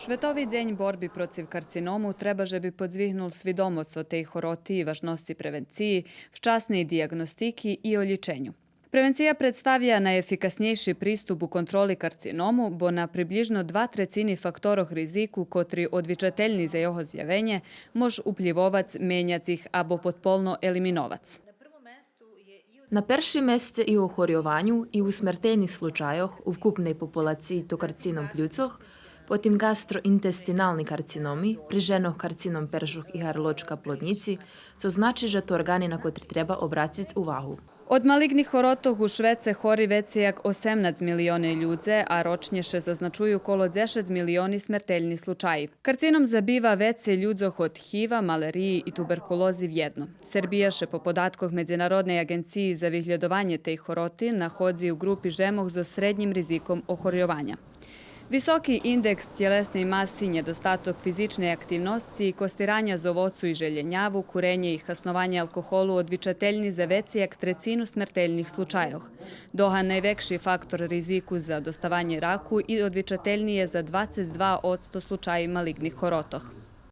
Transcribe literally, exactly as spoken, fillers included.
Шветови дзень борби процив карциному треба же би подзвигнул свидомоц о тей хороти и важносци превенциї, вчасней диягностики и о лїченю. Превенция представя найефикаснєйши приступ у контроли карциному, бо на приблїжно два трецини факторох ризику котри одвичательни за його зявенє мож уплївовац, меняц их або подполно елиминовац. На першим месце и у охорйованю и у смертельних случайох у вкупней популациї то карцином плюцох, потим гастроинтестинални карциноми, при женох карцином першох и гарлочка плоднїци, цо значи же то орґани на котри треба обрациц увагу. Од малиґних хоротох у швеце хори вецей як осемнац милиони людзе, а рочнє ше зазначую коло дзешец милиони смертельни случаї. Карцином забива вецей людзох од хива, малериї и туберкулози вєдно. Сербия ше по податкох Медзинародней аґенциї за виглєдованє тей хороти находзи у ґрупи жемох зоз среднїм ризиком охорйованя. Високи индекс тєлесней маси, нєдостаток физичней активносци, костираня з овоцу и желєняву, куренє и хаснованє алкохолу одвичательни за вецей як трецину смертельних случайох. Доган найвекши фактор ризику за доставанє раку и одвичательни є за двацец два одсто случаї малиґних хоротох.